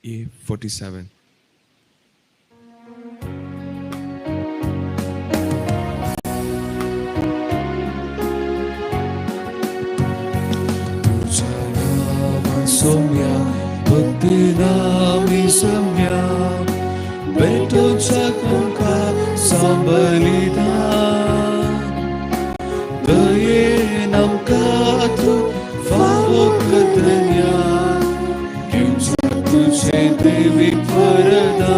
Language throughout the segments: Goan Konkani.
A47. Somya, Bhakti Samya, Beto Chakanka Sambalita, Daye Namkatu Favokadanya, Tujhe Devi Parada,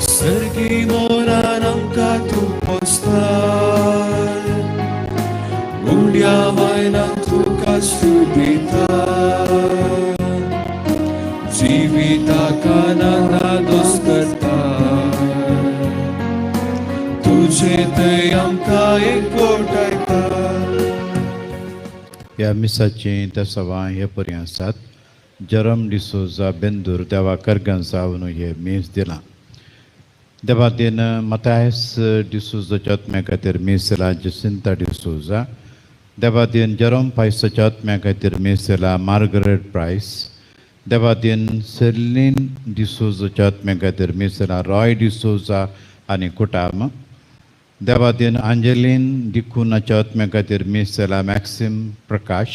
Sargi Mora Namkatu Postar, Gundia Vaina Tuka Sudita, Jivita Kanana Dostarta, Tujhe Te Amka Ekotayta. ह्या मिसाचीं तेसावां हे परी आसात. जरम डिसोजा बेंदूर देवा करगन सावन हे मीस दिलां. देवादीन मतायस डिसोजाच्या आत्म्या खातीर मीस दिला जसिंता डिसोजा. देवादीन जरम पायसाच्या आत्म्या खातीर मीस दिला मार्गरेट प्रायस. देवादीन सेर्लीन डिसोजाच्या आत्म्या खातीर मीस दिला रॉय डिसोजा आनी कुटाम. देवादीन आंजेलीन डिकुनाच्या आत्म्या खातीर मीस दिला मॅक्सिम प्रकाश.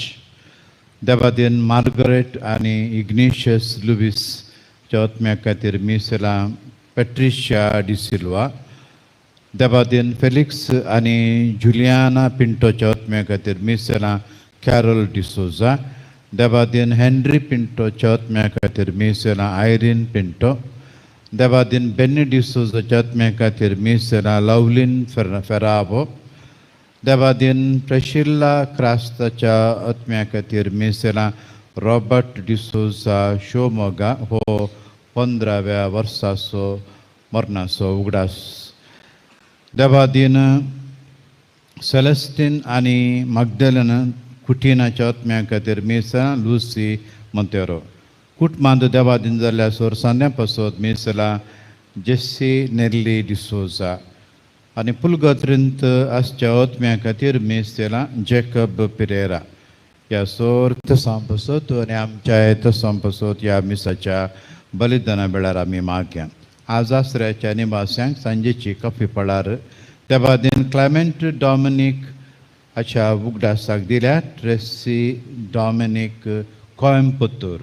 देवादीन मार्गरेट आनी इग्नेशियस लुवीसच्या आत्म्या खातीर मीस दिला पेट्रिशिया डिसिल्वा. देवादीन फेलिक्स आनी जुलियाना पिंटोच्या आत्म्या खातीर मीस दिला कॅरल डिसोजा. देवादीन हेनरी पिंटोच्या आत्म्या खातीर मीस दिला आयरीन पिंटो. देवादीन बेन्नी डिसोजाच्या आत्म्या खातीर मीस दिला लवलीन फेरावो. देवादीन प्रशिल्ला क्रास्ताच्या आत्म्या खातीर मीस दिला रॉबर्ट डिसोजा शिवमोगा हो 15व्या वर्साचो मरणाचो उगडास. देवादीन सेलेस्टीन आनी मागदेलन कुटिनाच्या आत्म्या खातीर मीस दिला लुसी मोंतेरो. कुटमांत देवादीन जाल्ल्या सोरसांद्या पासत मीस दिला जेस्सी नेल्ली डिसोजा. आनी पुलगत्रींत आसच्या आत्म्या खातीर मीस दिला जेकब पिरेरा. ह्या सोर तसां पासत आनी आमच्या तसां पासत ह्या मिसाच्या बलिदाना वेळार आमी मागया. आज आसऱ्याच्या निवास्यांक सांजेची कॉफी पळार देवादीन क्लेमेंट डॉमिनीक हाच्या उगडासाक दिल्या ट्रेसी डॉमिनीक कोयंबतूर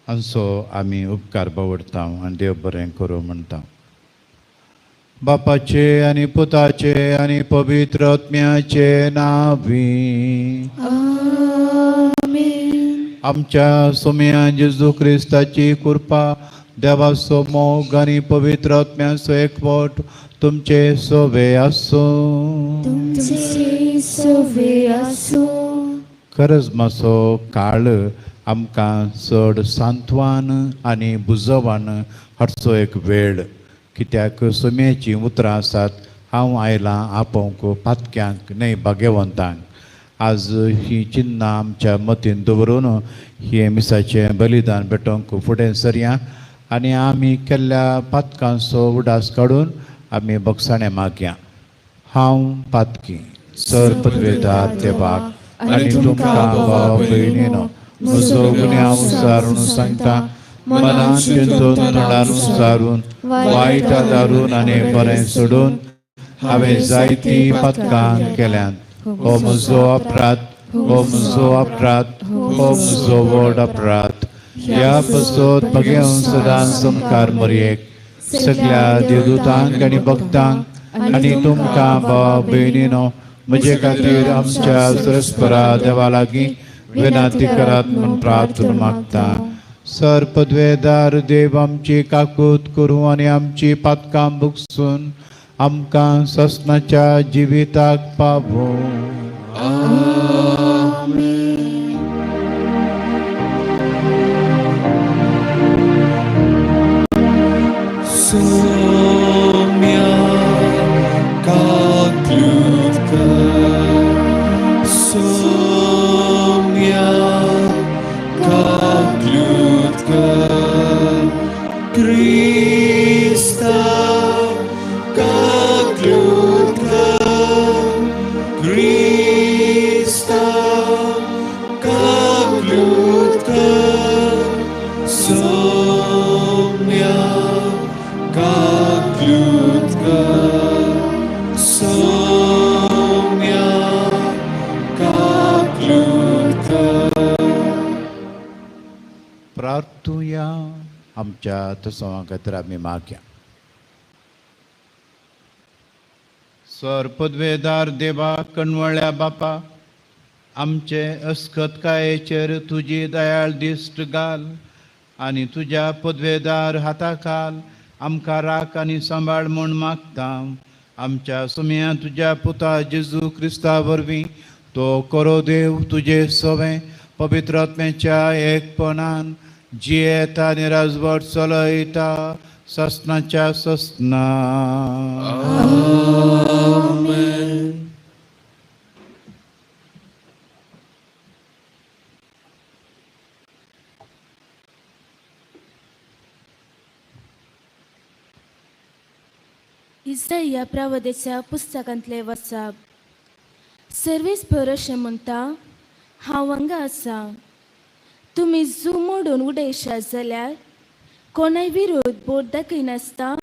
हांचो आमी उपकार बावडता आनी देव बरें करूं म्हणटा. बापाचे आनी पुताचे आनी पवित्र आत्म्याचे नांवी. आमच्या सोम्या जेजू क्रिस्ताची कृपा, देवाचो मोग आनी पवित्र आत्म्याचो एकवट तुमचे सोवे आसूं. तुमचे सोवे आसूं. खरंच मातसो काळ आमकां चड सांत्वान आनी बुजवान हाडचो एक वेळ, कित्याक सोम्याचीं उतरां आसात, हांव आयलां आपोवंक पातक्यांक न्हय भाग्यवंतांक. आज ही चिन्नां आमच्या मतीन दवरून हें मिसाचें बलिदान भेटोवंक फुडें सरया आनी आमी केल्ल्या पातकांचो उडास काडून आमी बक्षाणें मागया. हांव पातकी सर पदवेदार देवाक आनी तुमकां भाव भयणीनो म्हजो गुन्यांव सारून सांगता, मनान चिंतून तोंडान सारून वायट दारून आनी बरें सोडून हांवें जायतीं पातकां केल्यांत. हो म्हजो अपराध, हो म्हजो अपराध, हो म्हजो व्हड अपराध. ह्या पसत भगेवन सदां संकार मरयेक सगळ्या देवदूतांक आनी भक्तांक आनी तुमकां भाव भयणीनो म्हजे खातीर आमच्या सरस्परा देवा लागीं विनंती करात म्हूण प्रार्थना मागता. सर पदवेदार देव आमची काकूत करूं आनी आमची पातकां बुकसून आमकां ससनाच्या जिविताक पावूं. Soumya Kaklutka, Soumya Kaklutka, Krista Kaklutka, Krista Kaklutka, Soumya Kaklutka, Soumya Kaklutka. प्रार्थुया. आमच्या तसोवा खातीर आमी मागया. स्वर पदवेदार देवा कणवळ्या बापा, आमचे अस्खतकायेचेर तुजी दयाळ दिश्ट घाल आनी तुज्या पदवेदार हाता खाल आमकां राख आनी सांबाळ म्हूण मागता. आमच्या सुम्या तुज्या पुता जेजू क्रिस्ता वरवीं तो करो देव तुजे सवें पवित्र आत्म्याच्या एकपणान जियेता आनी राजवट चलयता ससनाच्या ससना. Amen. इसाया प्रवदेच्या पुस्तकांतले वसाप. सर्वेस्पर अशें म्हणटा, हांव हांगा आसा. तुमी जू मोडून उडयशात जाल्यार कोणाय विरोध बोट दाखयनासता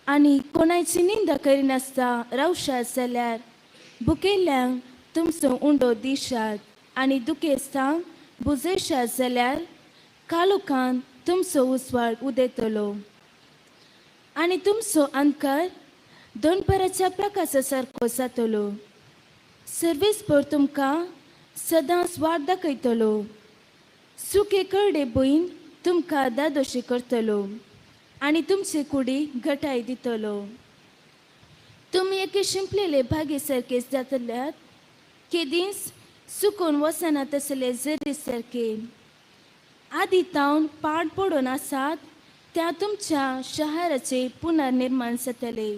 आनी कोणायची निंदा करिनासता रावशात जाल्यार भुकेल्ल्यांक तुमचो उंडो दिशात आनी दुखेस्तांक बुजयशात जाल्यार काळोखान तुमचो उजवाड उदेतलो आनी तुमचो अंधकार दोनपराच्या प्रकाशा सारको जातलो. सर्वेस्पर तुमकां सदांच वाट दाखयतलो, सुके करडे भुंयन तुमकां दादोशी करतलो आनी तुमचे कुडी घटाय दितलो. तुमी एके शिंपलेले भागे सारके जातल्यात, केदींच सुकून वचना तसले जरी सारके. आदी तावन पाड पडून आसात त्या तुमच्या शहराचे पुनर्निर्माण जातले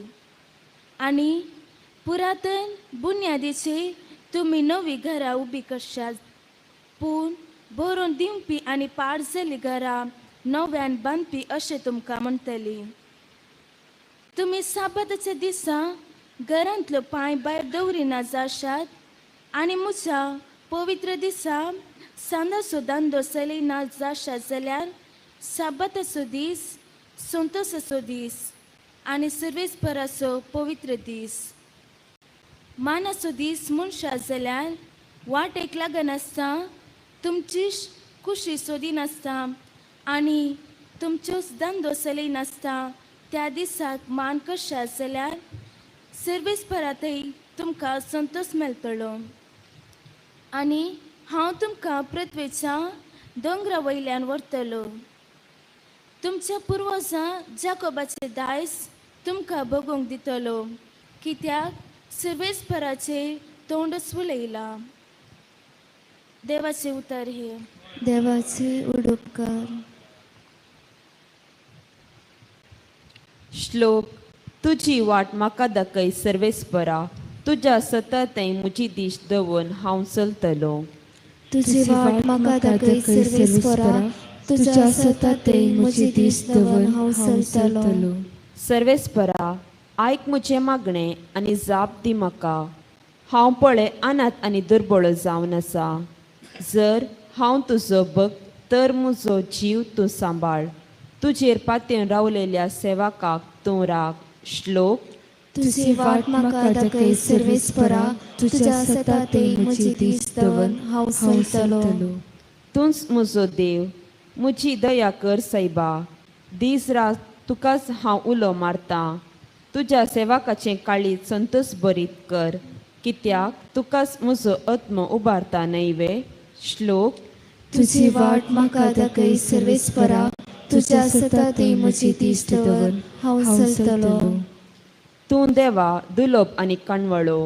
आनी पुरातन बुन्यादीचे तुमी नवी घरां उबी करशात. पूण भरून दिवपी आनी पाड जाल्ली घरां नव्यान बांदपी अशें तुमकां म्हणटली. तुमी साबाताच्या दिसा घरांतलो पांय भायर दवरिना जाशात आनी म्हज्या पवित्र दिसा सांदाचो दांदो चलयना जाशात जाल्यार साबाताचो दीस संतोसाचो दीस आनी सर्वेस्पराचो पवित्र दीस. मानाचो दीस मनशां जाल्यार वाटेक लागनासता तुमची कुशी सोदिनासता आनी तुमच्योच धंदो चलयनासता त्या दिसाक मान कशा जाल्यार सर्वेस्परांतय तुमकां संतोश मेळटलो. आनी हांव तुमकां पृथ्वेच्या दोंगरा वयल्यान व्हरतलो. तुमच्या पुर्वजां जाकोबाचें दायज तुमकां भोगूंक दितलो, कित्याक सर्वेस्पराचें तोंडच उलयलां. देवाचें उतर हें. देवाचे उडोपकार. श्लोक. तुजी वाट म्हाका दाखय सर्वेस्परा, तुज्या सततय म्हजी दीश दवरून हांव चलतलो. तुजी वाट म्हाका दाखय सर्वेस्परा, तुज्या सतातय म्हजी दीस दवर हांव चलतलो. सर्वेस्परा, आयक म्हजें मागणें आनी जाप दी म्हाका. हांव पळय अनाथ आनी दुर्बळ जावन आसा. जर हांव तुजो भक्त तर म्हजो जीव तूं सांबाळ. तुजेर पातयेवन रावलेल्या सेवकाक तूं राख. श्लोक. तुजी वाट म्हाका दाखय सर्वेस्परा, तुज्या सतातय म्हजी दीस दवर हांव चलतलो. तूंच म्हजो देव, म्हजी दया कर सायबा. दीस रात तुकाच हांव उलो मारतां. तुज्या सेवकाचें काळीज संतोस बरीत कर, कित्याक तुकाच म्हजो आत्मो उबारता न्हय वे. श्लोक. तुजी वाट म्हाका दाखय सर्वेस्परा, तुज्या सतातय म्हजी दीस दवर हांव चलतलो. तूं देवा दुलोब आनी काणवळो,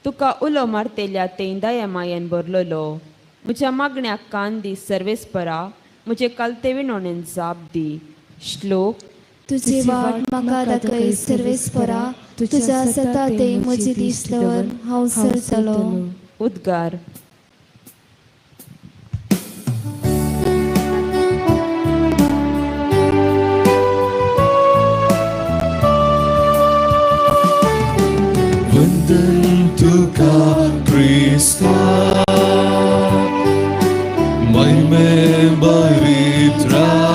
तुका उलो मारतेल्या ते दया मायेन भरलेलो. म्हज्या मागण्याक कान दी सर्वेस्परा, म्हजे कालते विनोणेन जाप दी. श्लोक. तुजी वाट म्हाका दाखय सर्वेस्परा, तुज्या सतातय म्हजी दीस दवर हांव चलतलो. उद्गार. वंदन तुका क्रिस्ता, महिमे पवित्राया.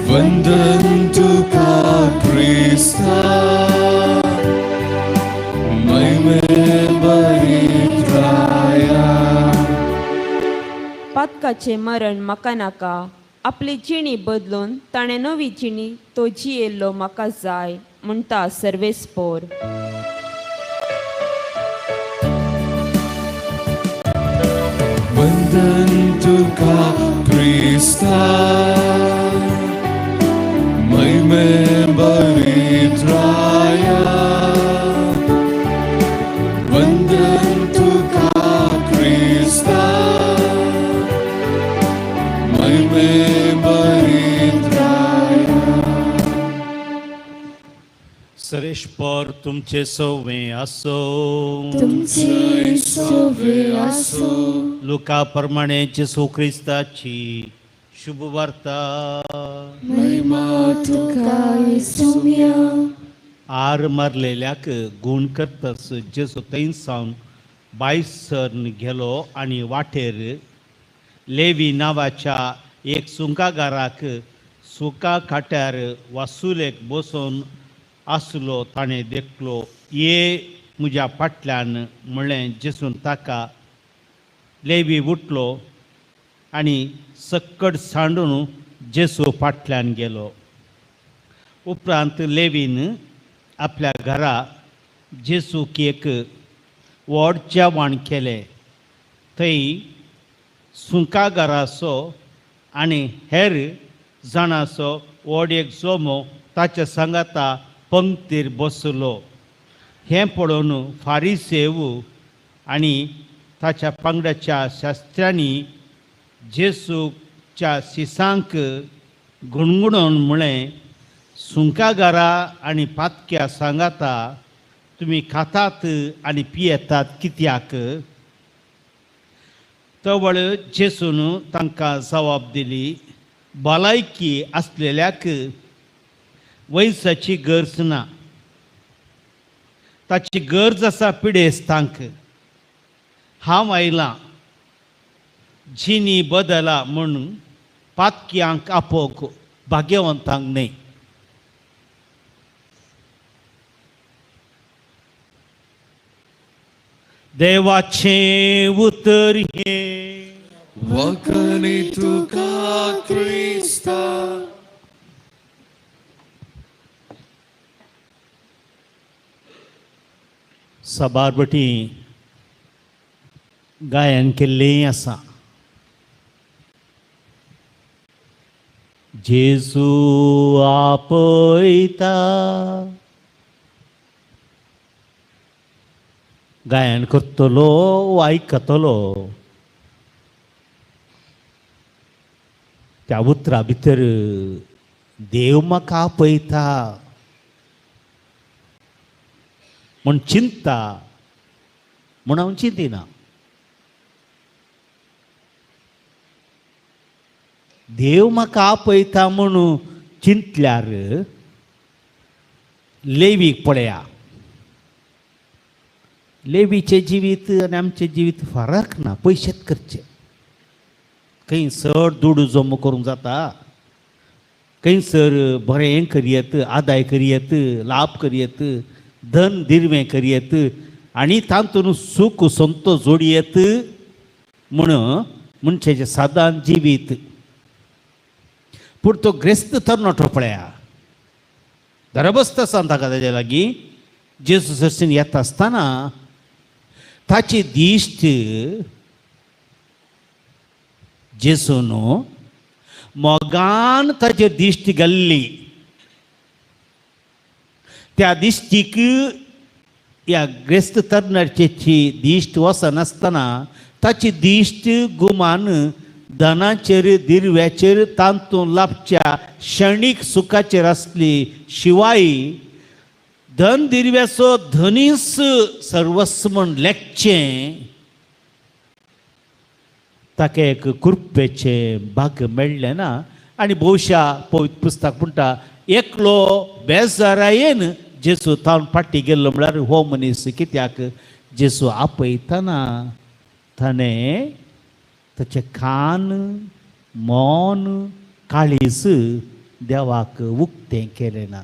वंदन तुका क्रिस्ता, महिमे पवित्राया. पातकाचें मरण म्हाका नाका, आपली जिणी बदलून ताणें नवी जिणी तो जियेल्लो म्हाका जाय म्हणटा सर्वेस्पोर. वंदन तुका क्रिस्ता, महिमे पवित्राया. वंदन तुका क्रिस्ता, महिमे पवित्राया. सरेशपर तुमचे सवे आसो. तुमचे सोवे आसो. लुका प्रमाणे जेसू क्रिस्ताची शुभ वार्ता. महिमा तुका येसुम्या. आर मारलेल्याक गूण करतस जेसू थंय सावन बायसर्न गेलो आनी वाटेर लेवी नांवाच्या एक सुंकागाराक सुका खाट्यार वासुलेक बसोवन आसलो ताणें देखलो. ये म्हज्या फाटल्यान म्हणलें जेसून ताका. लेवी उठलो आनी सक्कड सांडून जेसू फाटल्यान गेलो. उपरांत लेवीन आपल्या घरा जेसूक एक व्हड जेवण केलें. थंय सुंकागाराचो आनी हेर जाणाचो व्हड एक जोमो ताच्या सांगाता पंक्तीर बसलो. हें पळोवन फारीसेव आनी ताच्या पंगडाच्या शास्त्र्यांनी जेसूच्या शिसांक गुणगुणून म्हळें, सुंकागारा आनी पातक्या सांगाता तुमी खातात आनी पियेतात कित्याक? तवळ जेसून तांकां जबाब दिली, भलायकी आसलेल्याक वयसाची गरज ना, ताची गरज आसा पिडेस्तांक. हांव आयलां जिनी बदला म्हूण पातक्यांक आपोवंक, भाग्यवंतांक न्हय. देवाचें उतर हें. वखणी तुका क्रिस्ता. साबार बटी गायन केल्लें आसा. जेजू आपयता, गायन करतलो आयकतलो त्या उतरा भितर देव म्हाका आपयता म्हूण चिंता म्हूण हांव चिंतिना. देव म्हाका आपयता म्हूण चिंतल्यार लेवीक पळया. लेवीचें जिवीत आनी आमचें जिवीत फरक ना. पयशेच करचे, खंय चड दुडू जमो करूंक जाता, खंयसर बरें करयत, आदाय करयत, लाभ करयत, धन दिरवें करयत आनी तातूंत सूख संतोश जोडयत म्हूण मनशाचें सादारण जिवीत. पूण तो ग्रेस्त तरणाटो पळया, धरबस्त आसा ताका ताज्या लागीं जेजू सरसीन येता आसतना ताची दिश्ट जेजून मोगान ताचेर दिश्ट घाल्ली. त्या दिश्टीक ह्या ग्रेस्त तरणाट्याची दिश्ट वचनासतना ताची दिश्ट गुमान धनाचेर दिरव्याचेर तांतून लाभच्या क्षणीक सुखाचेर आसली. शिवाय धन दिरव्याचो धनीस सर्वस्व म्हण लेखचें ताका एक कृपेचें भाग्य मेळ्ळें ना. आनी भोवशा पवित्र पुस्तक म्हणटा एकलो बेजारायेन जेजू तावन फाटी गेल्लो. म्हळ्यार हो मनीस कित्याक जेजू आपयतना ताणें ताचें कान मन काळीज देवाक उक्तें केलें ना.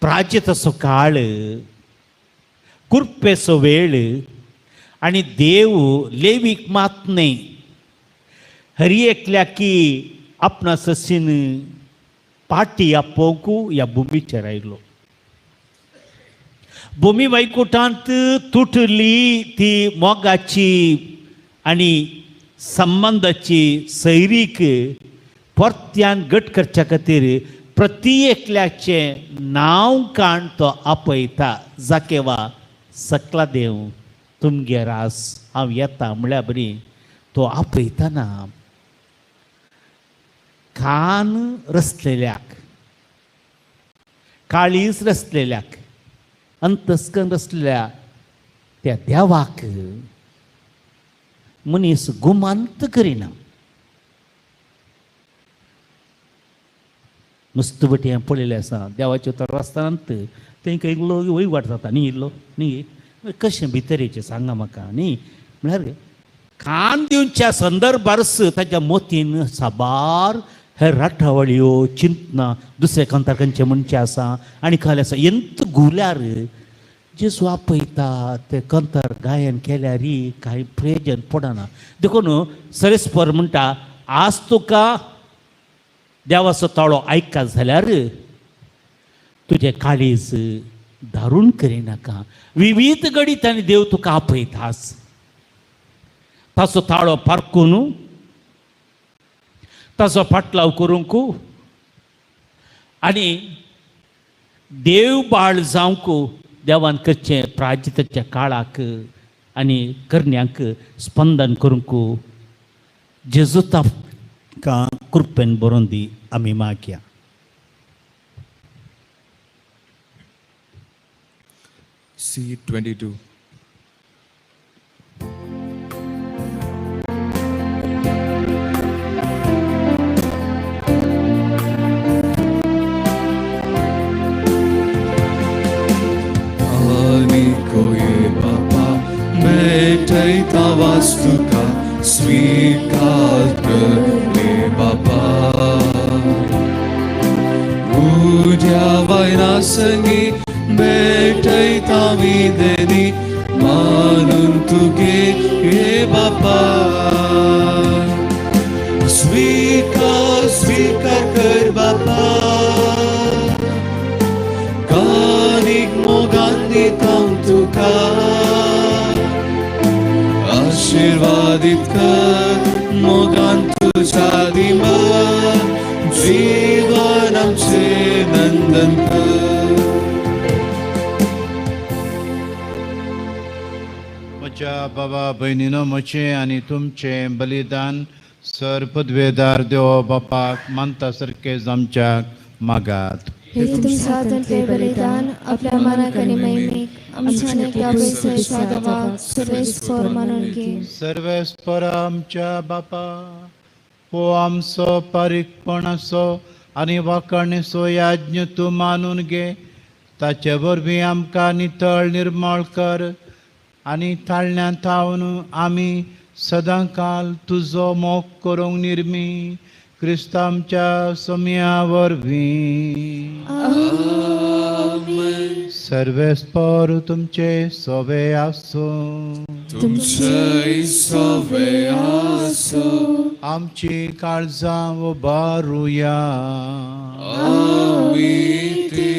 प्राजिताचो काळ, कुरपेचो वेळ आनी देव लेवीक मात न्हय हरी एकल्याकी आपणा ससीन पाटी आपोवंक ह्या भुमीचेर आयलो. भुमी वैकुटांत तुटली ती मोगाची आनी संबंदाची सैरीक परत्यान घट करच्या खातीर प्रति एकल्याचें नांव काण तो आपयता. जाकेवा सकला देव तुमगेर आस हांव येता म्हळ्यार बरी तो आपयतना कान रसलेल्याक, काळीज रसलेल्याक, अंतस्कन रसलेल्या त्या देवाक मनीस गुमांत करिना. नुस्तं बटी हांवें पळयलें आसा देवाच्यो तर रस्त्यांत तेंकां इल्लो वयवाट जाता न्ही, इल्लो न्ही कशें भितर येचें सांगा म्हाका न्ही. म्हळ्यार कान दिवच्या संदर्भारच ताच्या मोतीन साबार हे राठावळ्यो चिंतना दुसरे कांतार खंयचे म्हणचे आसा आनी खाली आसा एंत गुल्यार जेजू आपयता ते कंतार गायन केल्यार कांय प्रयोजन पडना. देखून सरेस्पर म्हणटा आज तुका देवाचो ताळो आयकत जाल्यार तुजें काळीज धारून करिनाका. विवीध घडीत आनी देव तुका आपयता आज ताचो ताळो पारकून ताचो फाटलाव करूंक आनी देव बाळ जावंक देवान करचें प्राजिताच्या काळाक आनी करण्यांक स्पंदन करूंक जेजू ताका कृपेन बरोवन दी. आमी मागया. C22. आनी कोये बापा मेटयता वास्तुका स्वीकार कर रे बापा. उद्या वयना संगी मेळ भेटयता विदेनी मानून तुगे हे बापा. स्वीकार स्वीकार कर बापा, कानीक मोगान दिता तुका, आशीर्वादीत कर मोगान तुझ्या दिमा, जीवन आमचें नंदन कर. म्हज्या बाबा भयणीनो, म्हजें आनी तुमचें बलिदान सर पदवेदार देव बापाक मानता सारकें आमच्याक मागात. हे तुमच्या हातांतले बलिदान आपल्या मनाक आनी महिमेक आमच्या आनी आपल्या पयसच्या देवाक सर्वेस्पर मानून घे. सर्वेस्पर आमच्या बापा, हो आमचो पारीकपणाचो आनी वाखाणीचो याज्ञ तूं मानून घे. ताचे वरवीं आमकां नितळ निर्मळ कर आनी ताळण्यांत थावन आमी सदां काल तुजो मोग करूंक निर्मी क्रिस्त आमच्या सोम्या वरवीं. सर्वेस्पर तुमचे सोवे आसूं. तुमचें सवे आसूं. आमची काळजां उबारुया. आमी ती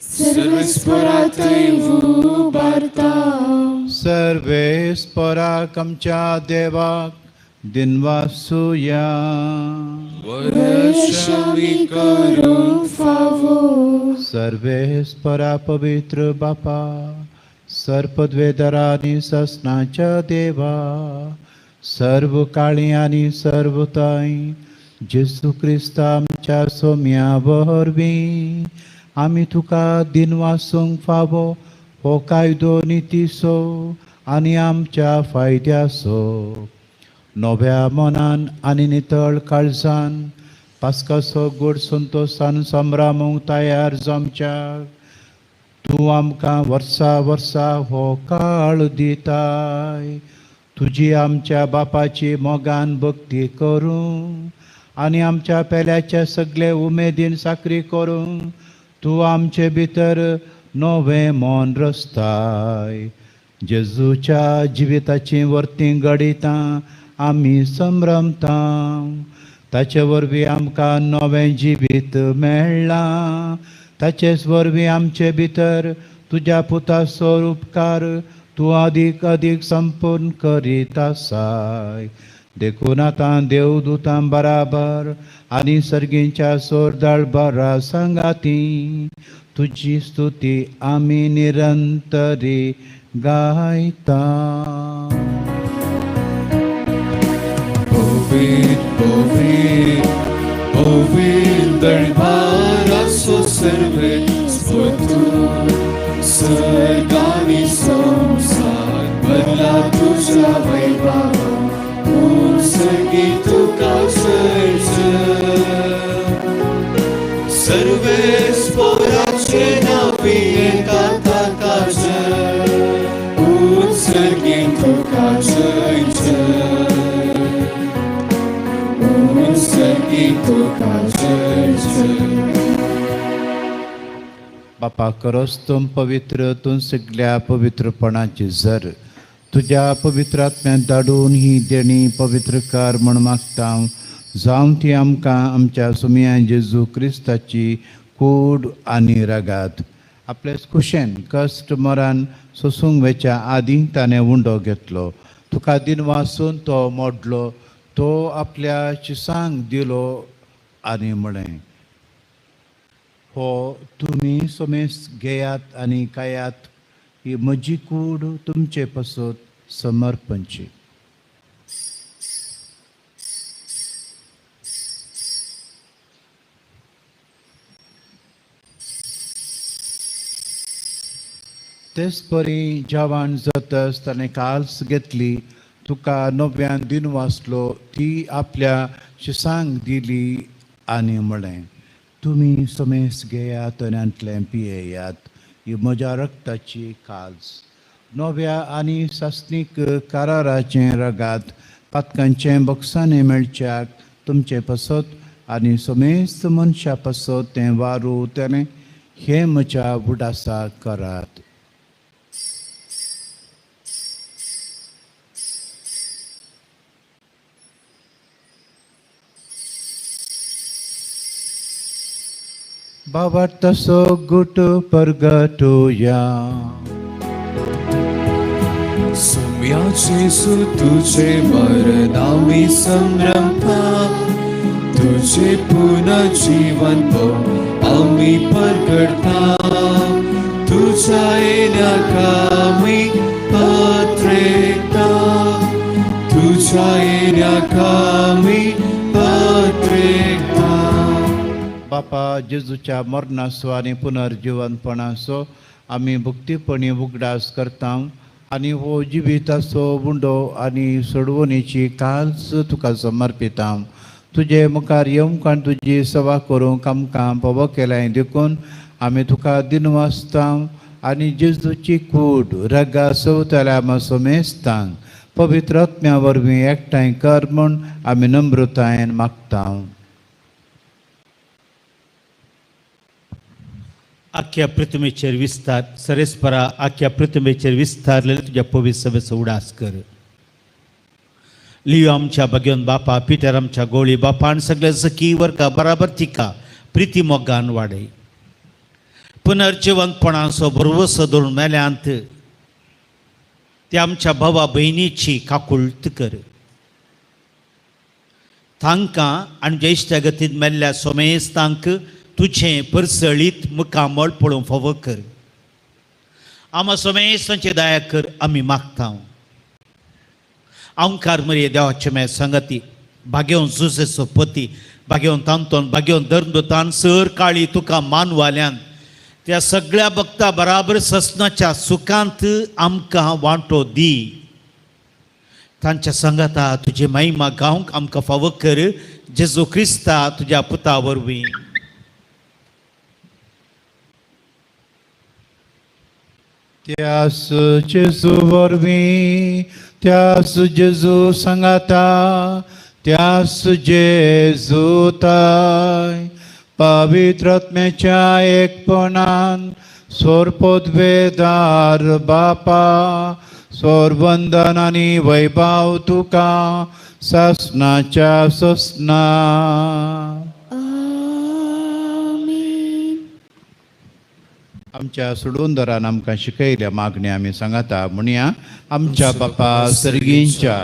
सर्वेस्पराथंय उबारता. सर्वेस्पराक आमच्या देवाक दिनवासुया. वर्षामी करूंक फावो. सर्वेस्परा पवित्र बापा, सर्पद्वेदरा आनी ससनाच्या देवा, सर्व काळी आनी सर्व ताई जेसू क्रिस्ता आमच्या सोम्या वरवीं आमी तुका दिनवासूंक फावो हो कायदो नितीसो आनी आमच्या फायद्याचो. नव्या मनान आनी नितळ काळजान पास्काचो गोड संतोशान संभ्रामूंक तयार जावच्याक तूं आमकां वर्सा वर्सा हो काळ दिताय. तुजी आमच्या बापाची मोगान भक्ती करूं आनी आमच्या पेल्याच्या सगळे उमेदीन साकरी करूं तूं आमचे भितर नवें मन रचताय. जेजूच्या जिविताचीं वर्तीं घडितां आमी संभ्रमता. ताचे वरवीं आमकां नवें जिवीत मेळ्ळां. ताचेच वरवीं आमचे भितर तुज्या पुताचो उपकार तूं अदीक अदीक संपूर्ण करीत आसाय. देखून आतां देवदूतां बराबर आनी सर्गींच्या सोरदाळ बरा सांगाती तुजी स्तुती आमी निरंतरी गायता. पवित्र पवित्र पवित्र दरबाराचो सर्वेस्पर तूं, सर्गानी संवसार भरला तुज्या वैभवान, उत्सर्गी तुका जय जय. सर्वेस्पराचे नांवी येता ताका जय, उत्सर्गी तुका जय जय, उत्सर्गी तुका जय जय. बापा खरोच तूं पवित्र, तूं सगल्या पवित्रपणाची जर तुज्या पवित्र आत्म्यान धाडून ही देणी पवित्र कर म्हूण मागता. जावं ती आमकां आमच्या सुमया जेजू क्रिस्ताची कूड आनी रगात. आपले कुशेन कश्ट मरान सोसूंक वेच्या आदीं ताणें उंडो घेतलो, तुका दिनवासून तो मोडलो, तो आपल्या शिसांक दिलो आनी म्हळें, हो तुमी सोमेस घेयात आनी खायात, ही म्हजी कूड तुमचे पासत समर्पणची. तेच परी जेवण जातच ताणें काल्स घेतली, तुका नव्यान दिन वाचलो, ती आपल्या शिसांक दिली आनी म्हळें, तुमी समेस घेयात आनी पियेयात, ही म्हज्या रक्ताची काल्स, नव्या आनी सासणीक कराराचें रगात, पातकांचें बक्षाणें मेळच्याक तुमचे पासत आनी समेस्त मनशा पासत तें वारू तेणें. हें म्हज्या उडासा करात. बाबार्ताचो गुट परगटुया. सोम्या जेजू तुझे मरणामी संभ्रमता, तुझे पुनर्जीवन आमी परगटता, तुझ्या येण्याक आमी अत्रेकता, तुझ्या येण्याक आमी अत्रेकता. बापा जेजूच्या मरणाचो आनी पुनर्जिवनपणाचो आमी भक्तीपणी उगडास करता आनी हो जिविताचो उंडो आनी सोडवणेची काल्स तुका समर्पिता. तुजे मुखार येवंक आनी तुजी सेवा करूंक आमकां फावो केल्याय देखून आमी तुका दिनवासता आनी जेजूची कूड रगा सवतल्या सोमेस्तांक पवित्र आत्म्या वरवीं एकठांय कर म्हूण आमी नम्रतायेन मागता. आख्या पृथ्वीचेर विस्तार सरेस्परा आख्या पृथ्वीचेर विस्तारलेले तुज्या पवित्र सभेचो उडास कर. लियो आमच्या भाग्योन बापा, पिटर आमच्या गोळी बापा आनी सगळे सखी वर्गा बराबर तिका प्रिती मोगान वाडय. पुनर्जिवंतपणाचो भरवसो धरून मेल्यांत ते आमच्या भावा भयणीची काकुळट कर. तांकां आनी ज्येश्ठगतींत मेल्ल्या सोमेस्तांक तुजें परसळीत मुखामळ पळोवंक फावो कर. आमा सोमेस्तांची दया कर आमी मागता. आमकार मरये देवाचे मे संगती भाग्योन जुजेचो पती भाग्योन तांतोन भाग्योन धर्मदूतान सर काळी तुका मानवाल्यान त्या सगळ्या भक्ता बराबर ससनाच्या सुखांत आमकां वांटो दी. तांच्या संगता तुजी महिमा गावंक आमकां फावो कर जेजू क्रिस्ता तुज्या पुता वरवीं. त्यास जेजू वरवीं, त्यास जेजू सांगाता, त्यास जेजू ताय पवित्र आत्म्याच्या एकपणान सोरपोदवेदार बापा सोरवंदन आनी वैभाव तुका ससनाच्या ससना. आमच्या सोडूनदारान आमकां शिकयल्या मागण्या आमी सांगाता म्हणया. आमच्या बापा सर्गींच्या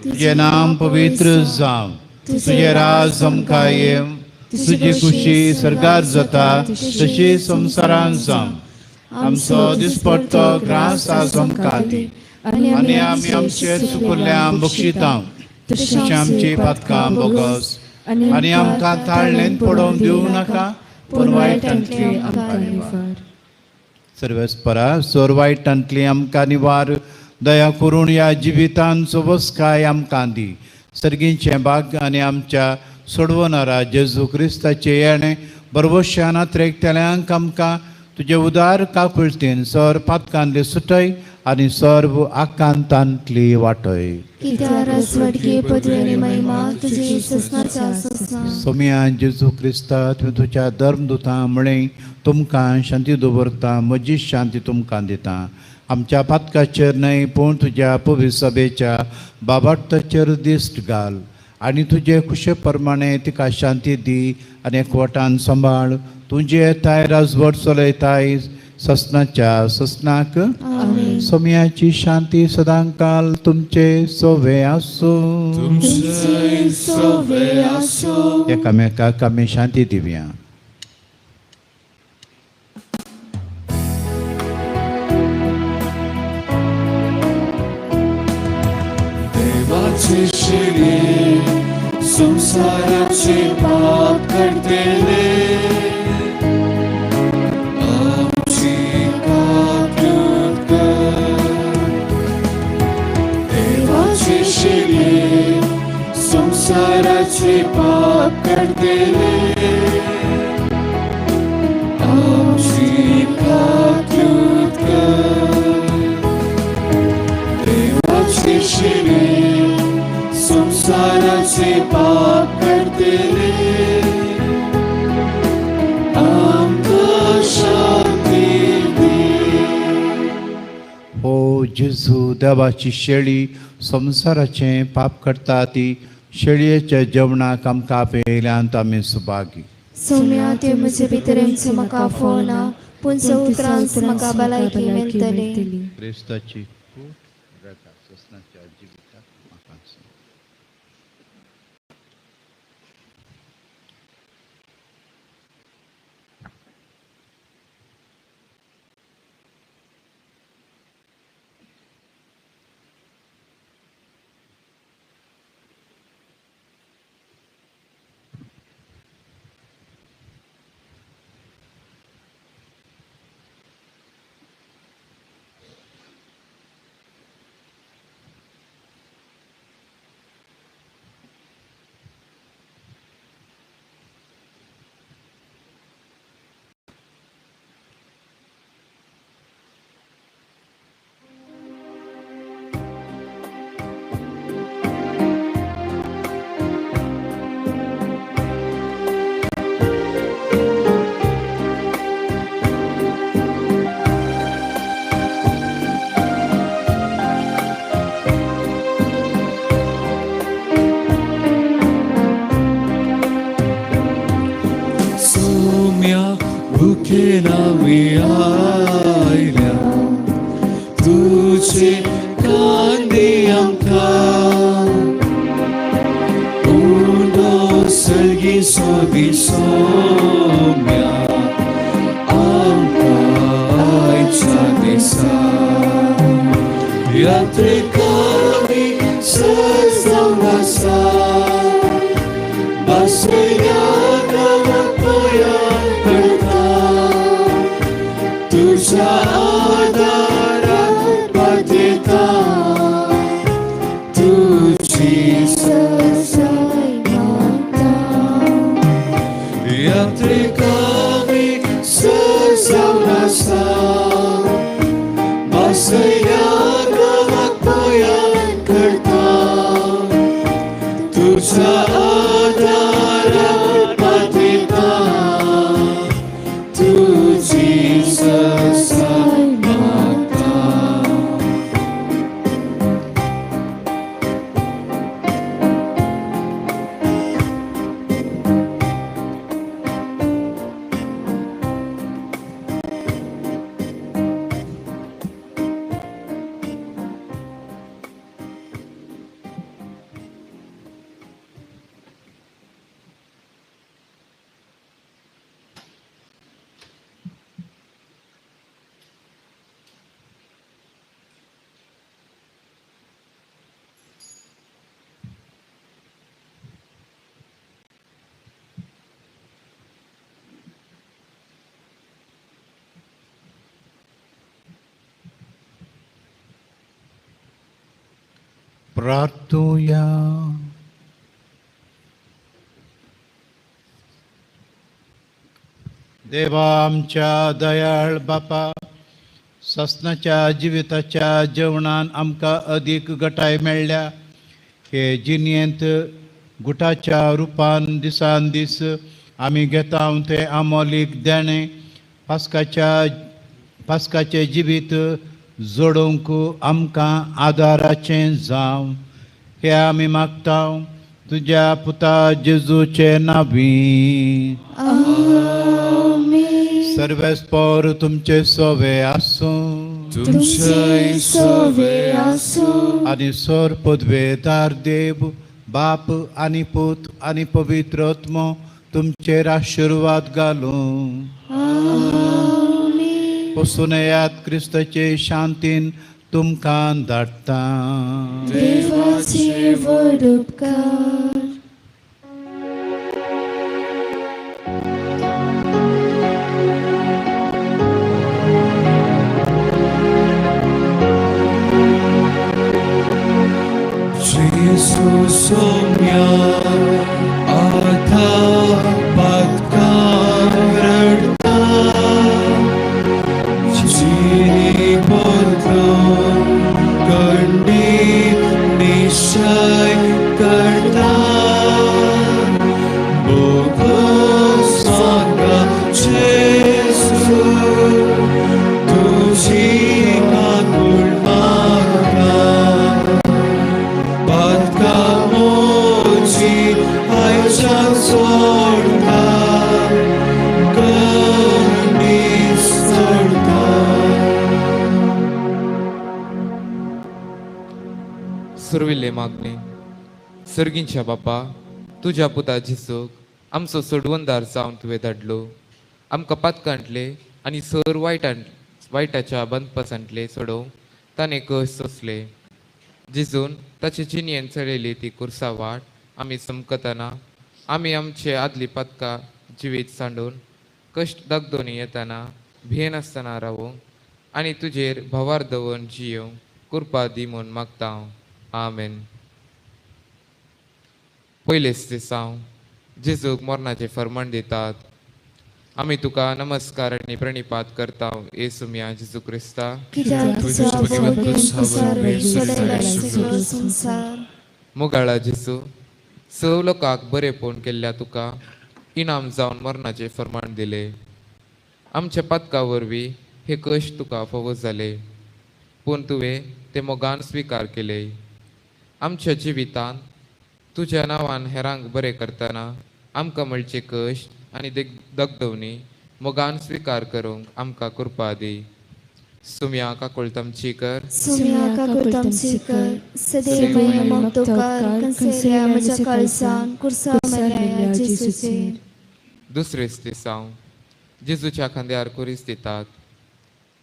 तुजें नाम पवित्र जावं, तुजें राज आमकां येवं, तुजी खुशी सर्गार जाता तशी संवसारान जावं. आमचो दिसपट्टो ग्रास आज आमकां दी आनी आमी आमचे चुकुल्ल्या बक्षिता तशी आमची पातकां बोगस आनी आमकां ताळ्ळेन पडोवंक दिवं नाका पूण वायटांतली आमकां निवार. सर्वेस्परा सोर वायटांतली आमकां निवार, दया करून ह्या जिवितान सोबसकाय आमकां दी. सर्गींचें भाग्य आनी आमच्या सोडवणारा जेजू क्रिस्ताचें येणें बरवशान आत्रेकतल्यांक आमकां तुजे उदार काकुळतीन सर पातकांतली सुटय आनी सर्व आकांतांतली वाटय. सोम्या जेजू क्रिस्ता तुवें तुज्या धर्मदुतां म्हळें तुमकां शांती दवरता, म्हजी शांती तुमकां दिता. आमच्या पातकाचेर न्हय पूण तुज्या पवित्र सभेच्या बाबार्थाचेर दिश्ट घाल आनी तुजे खुशे प्रमाणे तिका शांती दी आनी एकवटान सांबाळ. तुजे ताय राजवट चलयताय ससनाच्या ससनाक. सोम्याची शांती सदांकाल तुमचे सोवे आसूं. एकामेकाक आमी शांती दिवया. देवाचे शिरे संसाराचे पाप करतेले आमची काकूत कर. देवाचे शिरे संसाराचे पाप करतेले आमची काकूत कर. देवाचे शिरे संसाराचे पाप करतेले आमकां शांती जेजू देवाची शेळी संवसाराचें पाप करता ती शेळयेच्या जेवणाक आमकां आपयल्यान आमी सुभागी. सोम्या त्यो म्हजे भितर येवचें म्हाका आफोवना पूण उतरांच म्हाका भलायकी मेळटली. क्रिस्ताची कूड रगात ससनाच्या जिविताक म्हाका आसूं. सोम्या भुकेला मी आयल्या तुझे कांदे आमकां उंडो सळगी सोदी सोम्या आमकां आयच्या दिसा यात्रेकामी सज जावन आसा बसल्या गांवाक पयान करता तुझ्या आदारात पातयेता तुजी सजाय मागता. यात्रेकामी सज जावन आसा बसल्या गांवाक पयान करता तुझ्या आदारात पातयेता तुजी सजाय मागता. प्रार्थुया. देवा आमच्या दयाळ बापा, ससनाच्या जिविताच्या जेवणान आमकां अदीक गटाय मेळ्ळ्या. हे जिणेंत गुटाच्या रुपान दिसान दीस आमी घेता तें आमोलीक देणें पास्काचें जिवीत जोडूंक आमकां आदाराचें जावं हे आमी मागता तुज्या पुता जेजूचे नांवी. आमेन. सर्वेस्पोर तुमचे सोवे आसूं तुमचेय सोवे आसूं. आनी सोर पदवेदार देव बाप आनी पूत आनी पवित्र आत्मो तुमचेर आशिर्वाद घालूं. आमेन. वसून येयात क्रिस्ताचे शांतीन तुमकां धाडटा. देवाचे व्हड उपकार. जेजू सोम्या आतां पातकां रडटा जिणी बदलून खंडीत निश्चय करता बोगस म्हाका जेजू तुजी काकूळ. सुरविल्ले मागणे. सर्गींच्या बापा, तुज्या पुता जेजूक आमचो सोडवणदार जावन तुवें धाडलो. आमकां पातकांतले आनी सर वायटाच्या बंदपासांतले सोडोवंक ताणें कश्ट सोंसले. जेजून ताचे जिणेन चलयली ती कुर्सा वाट आमी समकतना आमी आमचे आदली पातकां जिवीत सांडून कश्ट दगदोनी येतना भियेनासतना रावूंक आनी तुजेर भावार दवरून जियोवंक कृपा दी म्हूण मागता हांव. आमेन. पयलेच दिसांव जेजूक मरणाचें फर्माण दितात. आमी तुका नमस्कार आनी प्रणिपात करता येसू मिया जेजू क्रिस्ता. मोगाळा जेजू, सव लोकांक बरेपण केल्ल्या तुका इनाम जावन मरणाचें फर्माण दिलें. आमच्या पातका वरवीं हे कश्ट तुका फावो जाले, पूण तुवें ते मोगान स्विकार केले. आमच्या जिवितांत तुज्या नांवान हेरांक बरें करतना आमकां मेळचे कश्ट आनी दगदवणी मोगान स्विकार करूंक आमकां कृपा दी. सुम्या काकुळतमची कर. सुम्या काकुळतमची कर. सदैव मगतोकार कन्सेल्या म्हज्या काळजान कुर्सा मेल्या जेजूचेर. दुसरेच दिसांव जेजूच्या खांद्यार कुरीस दितात.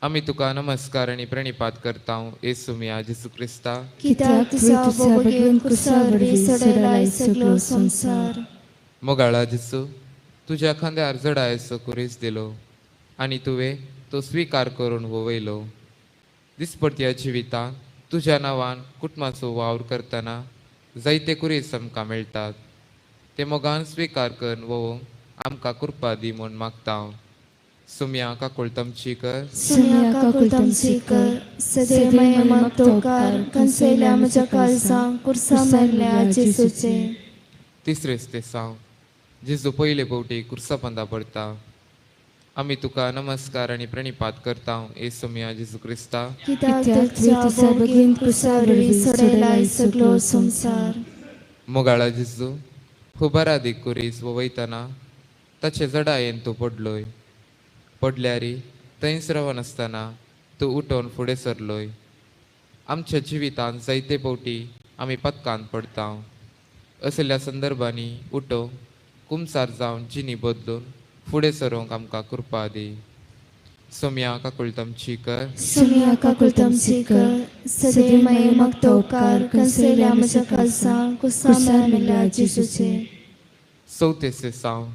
आमी तुका नमस्कार आनी प्रणिपात करता येसू मिया जेजू क्रिस्ता. कित्याक तुझा भोगेन कुर्सा वरवीं सोडयलाय सगळो संवसार. मोगाळा जेजू, तुज्या खांद्यार जडायचो कुरीस दिलो आनी तुवें तो स्विकार करून वयलो. दिसपडत्या जिवितांत तुज्या नांवान कुटुंबाचो वावर करतना जायते कुरीस आमकां मेळटात. ते मोगान स्विकार करून वोवंक आमकां कृपा दी म्हूण मागता हांव. सुम्या काकुळतमची कर. सुम्या काकुळतमची कर. सदैव मगतोकार कन्सेल्या म्हज्या काळजान कुर्सा मेल्या जेजूचेर. तिसरेच ते साव जेजू पयले फावटी कुर्सा पंदा पडता. आमी तुका नमस्कार आनी प्रणिपात करता येसू मिया जेजू क्रिस्ता. कित्याक तुझ्या भोगेन कुर्सा वरवीं सोडयलाय सगळो संवसार. मोगाळा जेजू, हुबारादीक कुरीस वयतना ताचे जडायेन तूं पडलोय. पडल्यारी थंयच रावनासतना तूं उठोवन फुडें सरलोय. आमच्या जिवितांत जायते फावटी आमी पथकांत पडता. असल्या संदर्भांनी उठोवंक कुमसार जावन जिणी बदलून फुडें सरूंक आमकां कृपा दी. सोम्या काकुळतमची कर. सुम्या काकुळतमची कर. सदैव मगतोकार कन्सेल्या म्हज्या काळजान कुर्सा मेल्या जेजूचेर. चवथें साव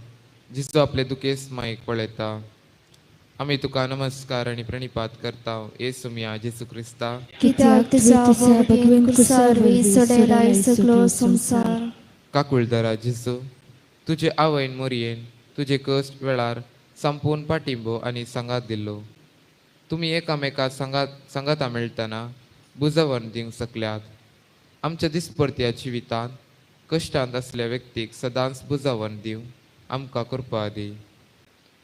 जेजू आपले दुखेस्त मायेक पळयता. आमी तुका नमस्कार आनी प्रणिपात करता येसू मिया जेजू क्रिस्ता. कित्याक तुझ्या भोगेन कुर्सा वरवीं सोडयलाय सगळो संवसार. काकुळदरा जेजू, तुजे आवयन मोरयेन तुजे कश्ट वेळार संपूर्ण पाटिंबो आनी सांगात दिल्लो. तुमी एकामेका सांगाता मेळटना बुजवण दिवंक शकल्यात. आमच्या दिसपडत्या जिवितांत कश्टांत आसल्या व्यक्तीक सदांच बुजवण दिवंक आमकां कृपा दी.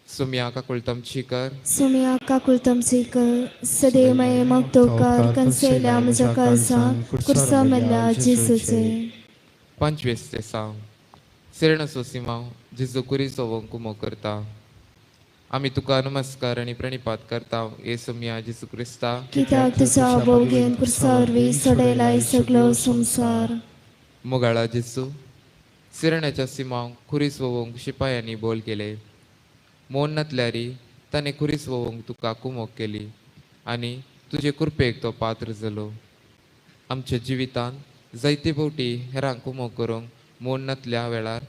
सुम्या काकुळतमची कर. सुम्या काकुळतमची कर. सदैव मगतोकार कन्सेल्या म्हज्या काळजान कुर्सा मेल्या जेजूचेर. पंचवीस ते साव सिरणाचो सिमांव जेजू कुरीचो कुमो करता. आमी तुका नमस्कार आनी प्रणिपात करता येसू मिया जेजू क्रिस्ता. कित्याक तुझ्या भोगेन कुर्सा वरवीं सोडयलाय सगळो संवसार. मोगाळा जेजू, सिरण्याच्या सिमांव खुरीस वोवंक शिपायांनी बोल केले. मोन नातल्यारी ताणें खुरीस वोवंक तुका कुमोक केली आनी तुजे कृपेक तो पात्र जालो. आमच्या जिवितांत जायते फावटी हेरांक कुमोक करूंक मोन नातल्या वेळार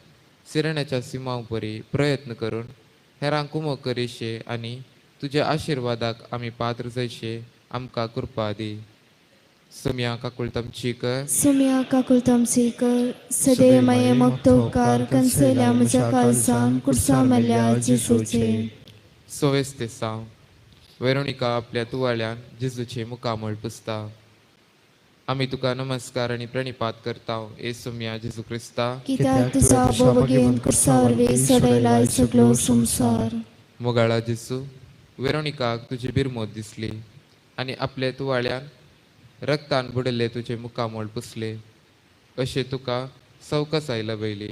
सिरण्याच्या सिमांव परी प्रयत्न करून हेरांक कुमोक करिशे आनी तुज्या आशिर्वादाक आमी पात्र जायशे आमकां कृपा दी. सुम्या काकुळतमची कर. सुम्या काकुळतमची कर. सदैव मगतोकार कन्सेल्या म्हज्या काळजान कुर्सा मेल्या जेजूचेर. सवेस ते साव वेरोनिका आपल्या तुवाळ्यान जेजूचे मुखामळ पुसता. आमी तुका नमस्कार आनी प्रणिपात करता येसू मिया जेजू क्रिस्ता. कित्याक तुझ्या भोगेन कुर्सा वरवीं सोडयलाय सगळो संवसार. मोगाळा जेजू, वेरोनिकाक तुजी बिरमोत दिसली आनी आपल्या तुवाळ्यान रक्तान बुडले तुजे मुखामळ पुसले. अशें तुका सवकसाय लभयली.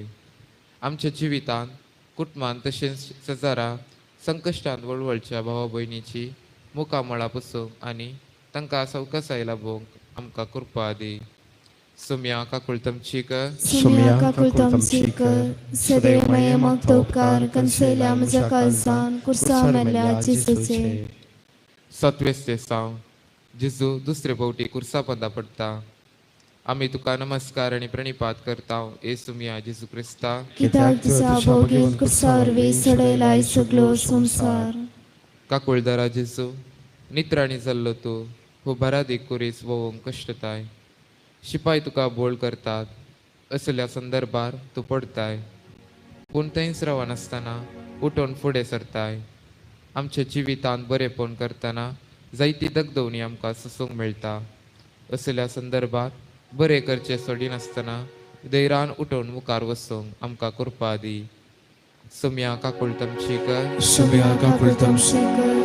आमच्या जिवितांत कुटुंबांत तशेंच शेजारा संकश्टांत वळवळच्या भावा भयणीची मुखामळां पुसूंक आनी तांकां सवकसाय लाभोवंक आमकां कृपा दी. सोम्या काकुळतमची कर. सुम्या काकुळतमची कर. सदैव मायेमागता उपकार कन्सयल्या म्हज्या काळजान कुर्सा मेल्ल्या जेजूचे. सतवेस साव जेजू दुसरे फावटी कुर्सा पंदा पडटा. आमी तुका नमस्कार आनी प्रणिपात करता ए सुमिया जेजू क्रिस्ता. कित्याक तुझा भोगीन कुर्सा वरवीं सोडयलाय सगलो संवसार. काकुळदारा जेजू, नित्राणी जाल्लो तूं हो बारादीक कुरीस वोवंक कश्टताय. शिपाय तुका बोळ करतात असल्या संदर्भार तूं पडताय, पूण थंयच रावनासतना उठून फुडें सरताय. आमच्या जिवितांत बरेपण करतना जायती दगदवणी आमकां सोसूंक मेळटा. असल्या संदर्भात बरें करचें सोडिनासतना धैर्यान उठून मुखार वचूंक आमकां कृपा दी. सुम्या काकुळतमची कर. सुम्या काकुळतमची कर.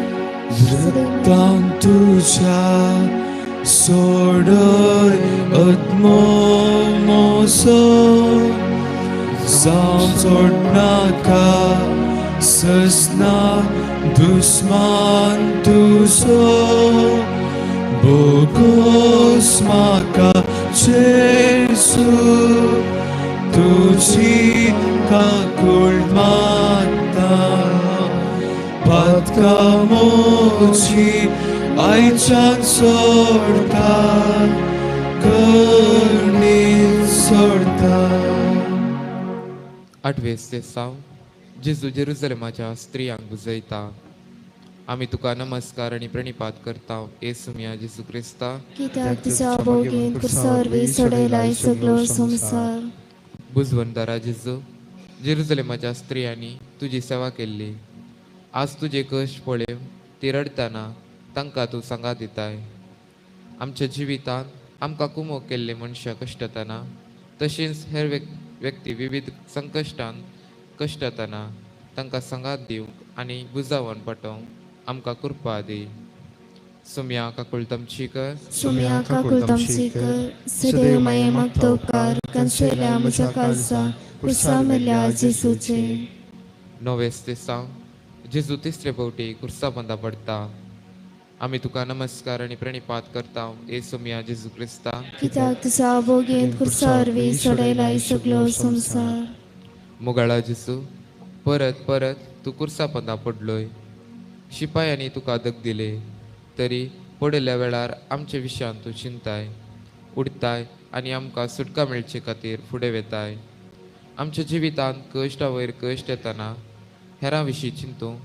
वृत्तां तुझ्या सोडय आत्मो मोसो जावं सोडनाका ससना दुस्मान तुजो बोगोस म्हाका जेजू तुजी काकूळ मागता पातका मोची आयच्यान सोडता करणी सोडता. आठवेस ते साव जेजू जेरुजलेमाच्या स्त्रियांक बुजयता. आमी तुका नमस्कार आनी प्रणिपात करता ए सुमिया जेजू क्रिस्ता. कित्याक तुझा भोगीन कुर्सा वरवीं सोडयलाय सगलो संवसार. बुजवंदारा जेजू, जेरुजलेमाच्या स्त्रियांनी तुजी सेवा केल्ली. आज तुजे कश्ट पळय ती रडटना तांकां तूं सांगात दिताय. आमच्या जिवितांत आमकां कुमोक केल्ले मनशां कश्टतना तशेंच हेर व्यक्ती विविध संकश्टान कश्टतना तांकां सांगात दिवंक आनी बुजावन पाटोवंक आमकां कृपा दी. सुम्या काकुळतमची कर. सुम्या काकुळतमची कर. सदैव मायेमागता उपकार कन्सयल्या म्हज्या काळजा कुर्सा मेल्ल्या जेजूचे. नवेस ते साव जेजू तिसरे फावटी कुर्सा बंदा पडटा. आमी तुका नमस्कार आनी प्रणिपात करता ए सुमिया जेजू क्रिस्ता. कित्याक तुझा भोगीन कुर्सा वरवीं सोडयलाय सगलो संवसार. मुगाळा जेजू, परत परत तूं कुर्सा पंदा पडलोय. शिपायांनी तुका दग दिले तरी पडिल्ल्या वेळार आमचे विशयान तूं चिंताय उडताय आनी आमकां सुटका मेळचे खातीर फुडें वेताय. आमच्या जिवितांत कश्टा वयर कश्ट येतना हेरां विशीं चिंतूंक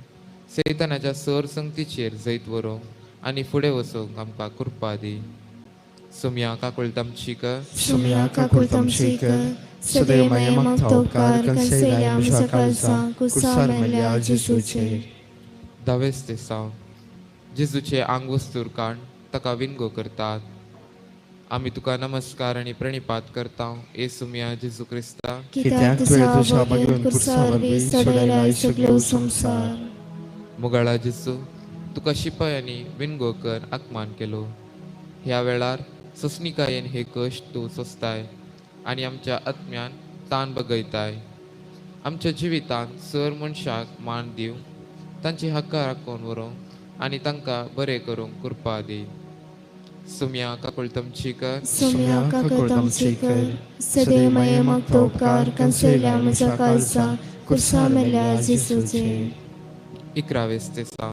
सैतानाच्या सर संगतीचेर जैत व्हरूंक आनी फुडें वचूंक आमकां कृपा दी. सुम्या काकुळतमची कर. सुम्या काकुळतमची कर. सदैव मायेमागता उपकार कन्सयल्या म्हज्या काळजा कुर्सा मेल्ल्या जेजूचे. धावेस ते साव जेजूचे आंग वस्तूर काण ताका विनगो करतात. आमी तुका नमस्कार आनी प्रणिपात करता ए सुमिया जेजू क्रिस्ता. कित्याक तुझा भोगीन कुर्सा वरवीं सोडयलाय सगलो संवसार. मुगाळा जेजू, तुका शिपायांनी विनगो कर आकमान केलो. ह्या वेळार सोंसणिकायेन हे कश्ट तूं सोंसताय आनी आमच्या आत्म्यान तान बगयताय. आमच्या जिवितांत सर मनशाक मान दिवंक तांची हक्का राखून व्हरूंक आनी तांकां बरें करूंक कृपा दी. सुम्या काकुळतमची कर. सुम्या काकुळतमची कर. सदैव मायेमागता उपकार कन्सयल्या म्हज्या काळजा कुर्सा मेल्ल्या जेजूचे. इकरावेस ते साव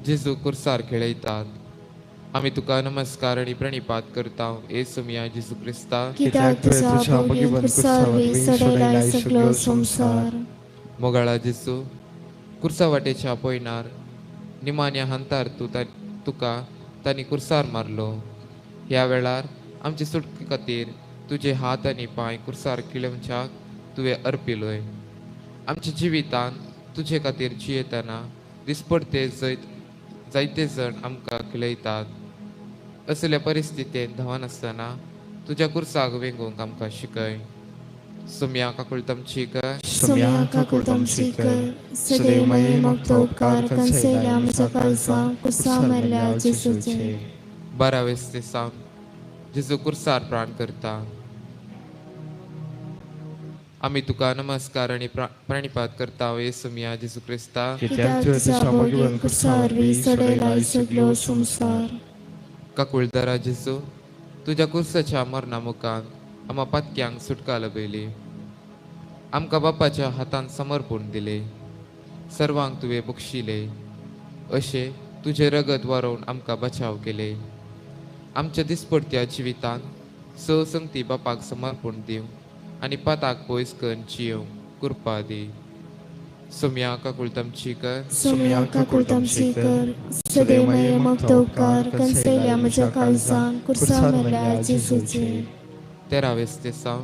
जेजू कुर्सार खेळयतात. आमी तुका नमस्कार आनी प्रणिपात करता ए सुमिया जेजू क्रिस्ता. कित्याक तुझा भोगीन कुर्सा वरवीं सोडयलाय सगलो संवसार. मोगाळा जेजू, कुर्सा वाटेच्या पयणार निमान्या हंतार तूं तुका तांणी कुर्सार मारलो. ह्या वेळार आमचे सुटके खातीर तुजे हात आनी पांय कुर्सार किळमच्याक तुवें अर्पिलोय. आमच्या जिवितांत तुजे खातीर जियेतना दिसपडते जैत जायते जण आमकां खिलयतात. असल्या परिस्थितींत धांवनासतना तुज्या कुर्साक वेंगोवंक आमकां शिकय. सुम्या काकुळतमची कर. सुम्या काकुळतमची कर. सदैव मायेमागता उपकार कन्सयल्या म्हज्या काळजा कुर्सा मेल्ल्या जेजूचे. बारावेस ते साव जेजू कुर्सार प्राण करता. आमी तुका नमस्कार आनी प्रणिपात करता ए सुमिया जेजू क्रिस्ता. कित्याक तुझा भोगीन कुर्सा वरवीं सोडयलाय सगलो संवसार. काकुळदारा जेजू, तुज्या कुर्साच्या मरणा मुखान आमा पातक्यांक सुटका लभयली. आमकां बापाच्या हातान समर्पण दिले. सर्वांक तुवें बक्षिले अशें तुजें रगत वारोवन आमकां बचाव केले. आमच्या दिसपडत्या जिवितांत स संगती बापाक समर्पण दिवं आनी पाताक पयस करून जियोवंक कृपा दी. सोम्या काकुळतमची कर. सोम्या काकुळतमची कर. सदैव मगतोकार कन्सयल्या म्हज्या काळजान कुर्सा मेल्या जेजूचे. तेरावेस ते सावन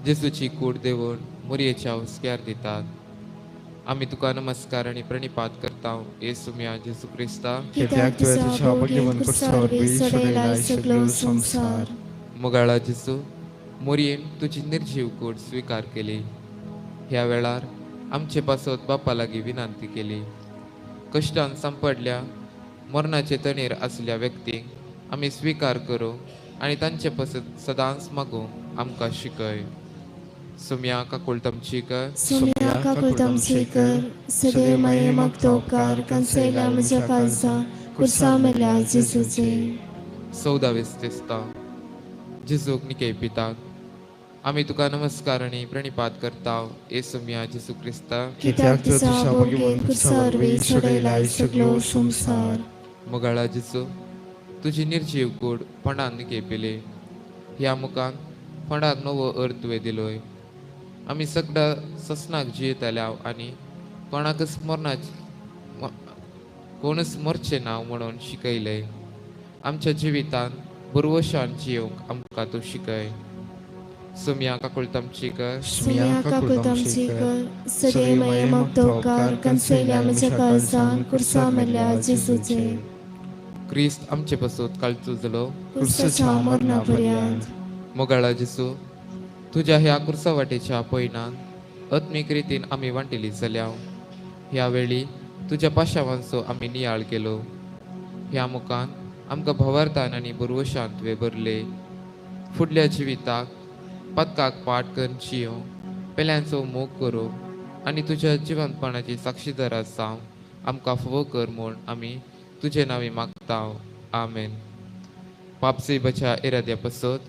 जेजूची कूड देवून मोरयेच्या हुस्क्यार दितात. आमी तुका नमस्कार आनी प्रणिपात करता येसुम्या जेजू क्रिस्ता. कित्याक तुवें तुज्या भगवंत कुर्सा वरवीं सोडयलाय सगळो संवसार. मोगाळा जेजू, मोरयेन तुजी निर्जीव कूड स्विकार केली. ह्या वेळार आमचे पासत बापा लागीं विनंती केली. कश्टान सांपडल्या मरणाचे तणेर आसल्या व्यक्तींक आमी स्विकार करूं आनी तांचे पासत सदांच मागूंक आमकां शिकय. सुम्या काकुळतमची कर. सोम्या काकुळतमची कर. सदैव मगतोकार कन्सयल्या म्हज्या काळजान कुर्सा मेल्या जेजूचे. 14वेस दिसता जेजूक निके पितात. आमी तुका नमस्कार आनी प्रणिपात करता येसुम्या जेजू क्रिस्ता. कित्याक तुवें तुज्या भगवंत कुर्सा वरवीं सोडयलाय सगळो संवसार. मोगाळा जेजू, तुजी निर्जीव कूड फोंडान निके पिले. ह्या मुखान फोंडाक नवो अर्थ तुवें दिलोय. आमी सगळ्या ससनाक जियेतल्या आनी कोणाकच मरणाच कोणच मरचें ना म्हणून शिकयलें. आमच्या जिवितांत बरवशान जियोवंक आमकां तूं शिकय. सुम्या काकुळतमची कर. सोम्या काकुळतमची कर. सदैव मगतोकार कन्सयल्या म्हज्या काळजान कुर्सा मेल्या जेजूचे. क्रिस्त आमचे पासत काळचो कुर्साच्या मरणा पर्यंत. मोगाळा जेजू, तुज्या ह्या कुर्सा वाटेच्या पयणान आत्मीक रितीन आमी वांटेली जाल्या. ह्या वेळी तुज्या पाशावांचो आमी नियाळ केलो. ह्या मुखान आमकां भवार्थान आनी बरवशान तुवें भरले. फुडल्या जिविताक पदकाक पाठ करून जियोवंक, पेल्यांचो मोग करूंक आनी तुज्या जिवंतपणाची साक्षीदार जावंक आमकां फावो कर म्हूण आमी तुजे नांवी मागता. आमेन. पापसेबाच्या इराद्या पासत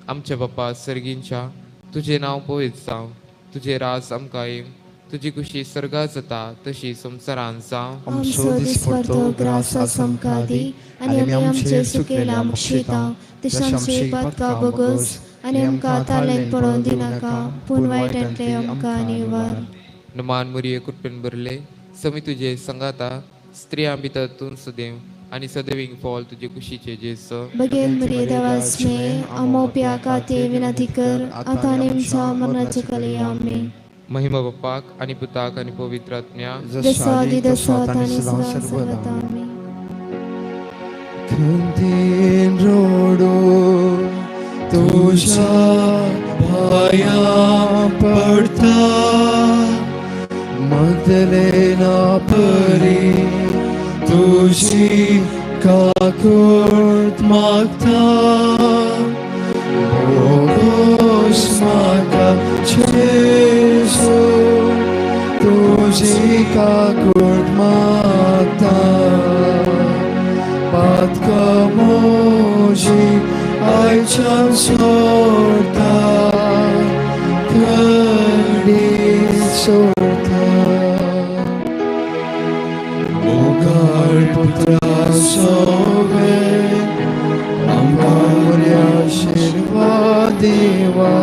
आमच्या बापा सर्गींच्या तुजें नांव पवित्र जावं, तुजें राज आमकां येवं, तुजी खुशी सर्गात जाता तशी संवसारांत जावं. आमचो दिसपडतो ग्रास आमकां दी आनी आमी आमचे सुकेला मुक्षिता तशें आमचे पातकां बोगस आनी आमकां तालेंत पडोवन दिनाका पूण वायटांतले आमकां निवार. नमान मुरये कृपेन भरले, समी तुजे संगाता, स्त्रियां भितर तूं सदैव आनी सदैवींग फॉल तुजे कुशीचे जेजू. बगेल मुरये देवास्मे आमोप्या खातीर विनंती कर आतां आनी आमच्या मरणाच्या काळी. आमेन. महिमा बापाक आनी पुताक आनी पवित्र आत्म्या. जसो आदी तसो आतां आनी सदां सर्वदा. आमेन. खंतीन रोडो तुझ्या पाया पडता मगदलेना परी तुझी काकूट मागता. मोगोस म्हाका जेजू तुझी काकूट मागता. पातका म्हजी आयच्यान सोडता खंडीत सोडता. मोगाळ पुत्रा सोवे आमकां बऱ्या आशिर्वाद देवा.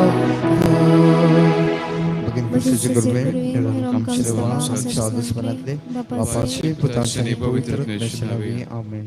भगिनी कृपेन आमकां सर्वांक दुस्मनांतले बापाचे पुताचे आनी पवित्र आत्म्याचे नांवी. आमेन.